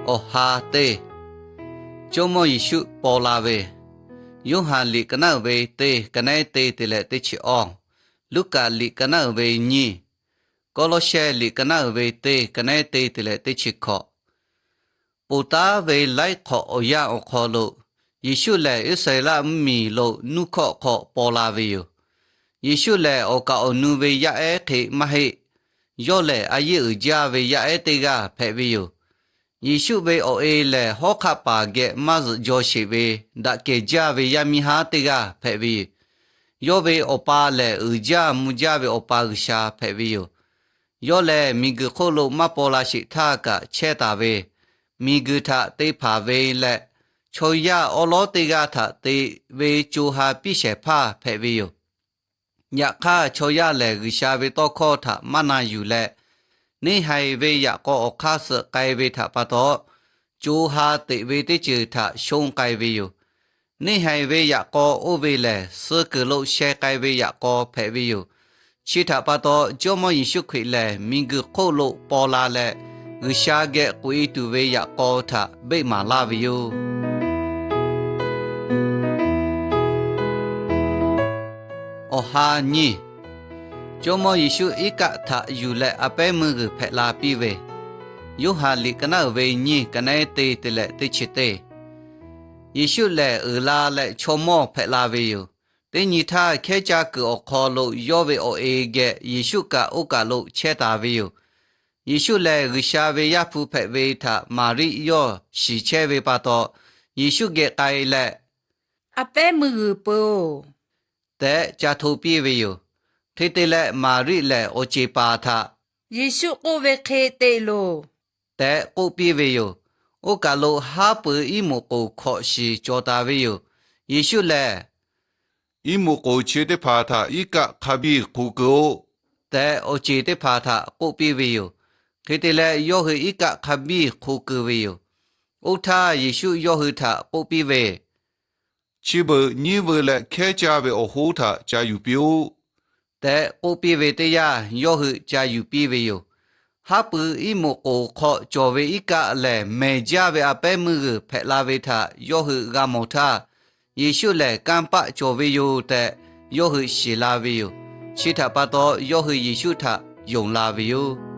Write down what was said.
Awˬ ha teˇ, Jawˇmawˇ Yeˍsuˆ paw la ve, Yoˇhanˬ liꞈ ka naˉ uiˍ ve teˇ, ka nehˉ te te leh teˇ chi awˇ, Luˉkaꞈ liꞈ ka naˉ uiˍ ve nyiˇ, Kawˇlawˇshehˇ liꞈ ka naˉ uiˍ ve teˇ, ka nehˉ te te leh teˇ chi hkawꞈ. Ponˬ taˉ ve laiˉ hk'awꞈ awˬ yanˇ awˬ hk'aw lo, Yeˍsuˆ lehˬ Iˉsaˍreˍlaˆ mvuhˇmiˬ lo nuˇ hkawˆ hk'aw paw la ve yoˬ. Yeˍsuˆ lehˬ awˬ kaˍ awˬ nu ve yaˇ ehˉ hk'e maˇ heˆ. Yawˇ lehˬ a yeˇ uiˍ jaˇ ve yaˇ ehˉ teˇ g'aˇ hpehꞈ ve yoˬ. Yeˍsuˆ ve awˬ e lehˬ, hawˉ hk'aˆ paˍ geh maˇ zuhꞈ jaw sheˍ ve, daꞈ kehˬ jaˇ ve yaˇ miˇ haˉ teˇ g'aˇ hpehꞈ ve yoˬ. Yawˇ ve Awˬ pa lehˬ, uiˍ jaˇ mvuh jaˇ ve Awˬ pa G'uiˬsha hpehꞈ ve yoˬ. Yawˇ lehˬ, miˬguiˬ hk'oˆ lo maˇ paw la sheˍ htaˇ kaꞈ chehˇ taˍ ve, miˬguiˬ htaꞈ te hpanˍ ve leh, chaw yaˇ awˉ lawˉ teˇ g'aˇ htaꞈ te ve co ha piˇ shehˍ hpaˇ hpehꞈ ve yoˬ. Yaꞈ hk'aˇ, chaw yaˇ lehˬ G'uiˬsha ve tawˇ hkawˇ htaꞈ maˇ na yuˬ leh, neˇ haiˬ ve yaꞈ k'aw awˬ hk'aˇ suh k'ai ve htaꞈ pa taw, co ha teꞈ ve teˇ ceuˬ htaꞈ shonˇ k'ai ve yoˬ. Neˇ haiˬ ve yaꞈ k'aw oˇ ve lehˬ, suh kuiˬ lo sheh k'ai ve yaꞈ k'aw hpehꞈ ve yoˬ. Chi htaꞈ pa taw, Jawˇmawˇ Yeˍsuˆ Hkriꞈ lehˬ miˬguiˬ hk'oˆ lo paw la leh, G'uiˬsha geh k'oꞈ e tuˬ ve yaꞈ k'aw htaꞈ beˆ maˍ laˇ ve yoˬ. Awˬ ha nyiˇ, Jawˇmawˇ Yeˍsuˆ iˉ kaˆ htaꞈ yuˬ leh a pehˉ meuˇ g'uiˬ hpehꞈ la piˇ ve, Yoˇhanˬ liꞈ ka naˉ uiˍ ve nyiˇ, ka nehˉ te te leh teˇ chi teˇ. Yeˍsuˆ lehˬ uiˍ la leh chaw mawˇ hpehꞈ la ve yoˬ. Teˇ nyi htaˇ, hkehˉ caˇ kuiˬ awˬ hk'aw lo yawˇ ve awˬ e geh Yeˍsuˆ kaꞈ oˇ kaˬ lo chehˇ taˍ ve yoˬ. Yeˍsuˆ lehˬ, G'uiˬsha ve Yaˇ hpu hpehꞈ ve htaꞈ Maˍriˆ yawˇ shiˍ chehˇ ve pa taw, Yeˍsuˆ geh k'ai leh, A pehˉ meuˇ g'uiˬ peuˬ-oˬ, tehꞈ ca hto piˇ ve yoˬ. Hk'e te leh, Maˍriˆ lehˬ awˬ ceˬ paˍ htaꞈ Yeˍsuˆ k'oˆ ve hk'e te loˬ tehꞈ k'oˆ piˇ ve yoˬ. Oˇ kaˬ lo haˉ pui iˉ moˍ k'oˍ hkawꞈ shiˍ cawˬ taˍ ve yoˬ. Yeˍsuˆ lehˬ, Iˉ moˍ k'oˍ chi teˇ hpaˍ htaꞈ iˉ kaˆ hk'a biˇ hk'o keu-oˆ, tehꞈ awˬ ceˬ teˇ hpaˍ htaꞈ k'oˆ piˇ ve yoˬ. Hk'e te leh, yawˇ hui iˉ kaˆ hk'a biˇ hk'o keu ve yoˬ. Oˇ htaˇ, Yeˍsuˆ yawˇ hui htaꞈ k'oˆ piˇ ve, Chi beuꞈ nyiˉ veu leh hkehˉ caˇ ve awˬ hoˉ htaꞈ ca yuˬ piˇ-oˆ, tehꞈ k'oˆ piˇ ve teˇ yanˇ, yawˇ hui ca yuˬ piˇ ve yoˬ. Haˉ pui iˉ moˍ k'oˍ hk'aw cawˬ ve iˉ kaˆ lehˬ, mehˬ jaˇ ve a pehˉ meuˇ g'uiˬ hpehꞈ la ve htaꞈ yawˇ hui g'a mawˬ htaˇ, Yeˍsuˆ lehˬ kanˇ paˆ cawˬ ve yoˬ tehꞈ, yawˇ hui shiˍ la ve yoˬ. Chi htaꞈ pa taw, yawˇ hui Yeˍsuˆ htaꞈ yonˍ la ve yoˬ.